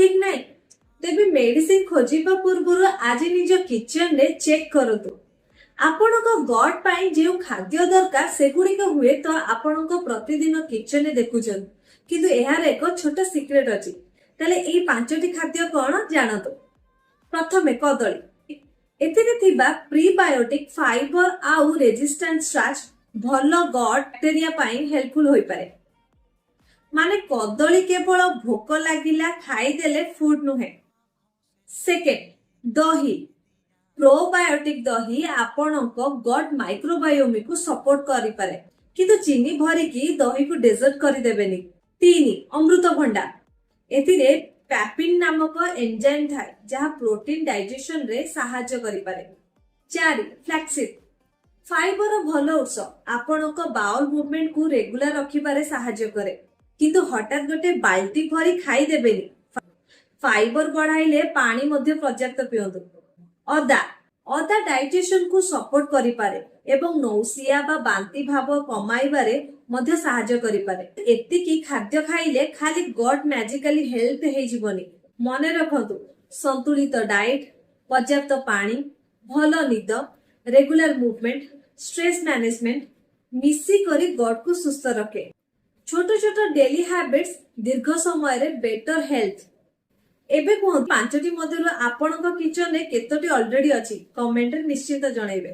ଠିକ ନାହିଁ। ତେବେ ମେଡିସିନ ଖୋଜିବା ପୂର୍ବରୁ ଆଜି ନିଜ କିଚେନରେ ଚେକ୍ କରନ୍ତୁ। ଆପଣଙ୍କ ଗଟ୍ ପାଇଁ ଯେଉଁ ଖାଦ୍ୟ ଦରକାର, ସେଗୁଡିକ ହୁଏତ ଆପଣଙ୍କ ପ୍ରତିଦିନ କିଚେନରେ ଦେଖୁଛନ୍ତି, କିନ୍ତୁ ଏହାର ଏକ ଛୋଟ ସିକ୍ରେଟ ଅଛି। ତାହେଲେ ଏଇ ପାଞ୍ଚଟି ଖାଦ୍ୟ କଣ, ଜାଣନ୍ତୁ। ପ୍ରଥମେ କଦଳୀ। ଏଥିରେ ଥିବା ପ୍ରିବାୟୋଟିକ ଫାଇବର ଆଉ ରେଜିଷ୍ଟାଣ୍ଟ ଷ୍ଟାର୍ଚ ଭଲ ଗଟ୍ ବ୍ୟାକ୍ଟେରିଆ ପାଇଁ ହେଲ୍ପଫୁଲ ହୋଇପାରେ। ମାନେ କଦଳୀ କେବଳ ଭୋକ ଲାଗିଲା ଖାଇଦେଲେ ଫୁଡ ନୁହେଁ। ସେକେଣ୍ଡ, ଦହି। ପ୍ରୋବାୟୋଟିକ ଦହି ଆପଣଙ୍କ ଗଟ୍ ମାଇକ୍ରୋବାୟୋମକୁ ସପୋର୍ଟ କରିପାରେ, କିନ୍ତୁ ଚିନି ଭରିକି ଦହିକୁ ଡେଜର୍ଟ କରିଦେବେନି। ତିନି, ଅମୃତଭଣ୍ଡା। ଏଥିରେ ପ୍ୟାପିନ୍ ନାମକ ଏନଜାଇମ୍ ଥାଏ, ଯାହା ପ୍ରୋଟିନ ଡାଇଜେସନରେ ସାହାଯ୍ୟ କରିପାରେ। ଚାରି, ଫ୍ଲାକ୍ସିଡ୍। ଫାଇବର ଭଲ ଉତ୍ସ, ଆପଣଙ୍କ ବାଉଲ ମୁଭମେଣ୍ଟକୁ ରେଗୁଲାର ରଖିବାରେ ସାହାଯ୍ୟ କରେ, କିନ୍ତୁ ହଠାତ୍ ଗୋଟେ ବାଲ୍ଟି ଭରି ଖାଇଦେବେନି। ଫାଇବର ବଢାଇଲେ ପାଣି ମଧ୍ୟ ପର୍ଯ୍ୟାପ୍ତ ପିଅନ୍ତୁ। ଅଦା। ଅଦା ଡାଇଜେସନକୁ ସପୋର୍ଟ କରିପାରେ ଏବଂ ନୌସିଆ ବା ବାନ୍ତି ଭାବ କମାଇବାରେ ମଧ୍ୟ ସାହାଯ୍ୟ କରିପାରେ। ଏତିକି ଖାଦ୍ୟ ଖାଇଲେ ଖାଲି ଗଟ୍ ମ୍ୟାଜିକାଲି ହେଲ୍ଥ ହେଇଯିବନି। ମନେ ରଖନ୍ତୁ, ସନ୍ତୁଳିତ ଡାଏଟ, ପର୍ଯ୍ୟାପ୍ତ ପାଣି, ଭଲ ନିଦ, ରେଗୁଲାର ମୁଭମେଣ୍ଟ, ଷ୍ଟ୍ରେସ୍ ମ୍ୟାନେଜମେଣ୍ଟ ମିଶିକରି ଗଟ୍କୁ ସୁସ୍ଥ ରଖେ। ଛୋଟ ଛୋଟ ଡେଲି ହ୍ୟାବିଟ୍ସ ଦୀର୍ଘ ସମୟରେ ବେଟର ହେଲ୍ଥ। ଏବେ କୁହନ୍ତୁ, ପାଞ୍ଚଟି ମଧ୍ୟରୁ ଆପଣଙ୍କ କିଚନରେ କେତୋଟି ଅଲରେଡି ଅଛି? କମେଣ୍ଟରେ ନିଶ୍ଚିତ ଜଣେଇବେ।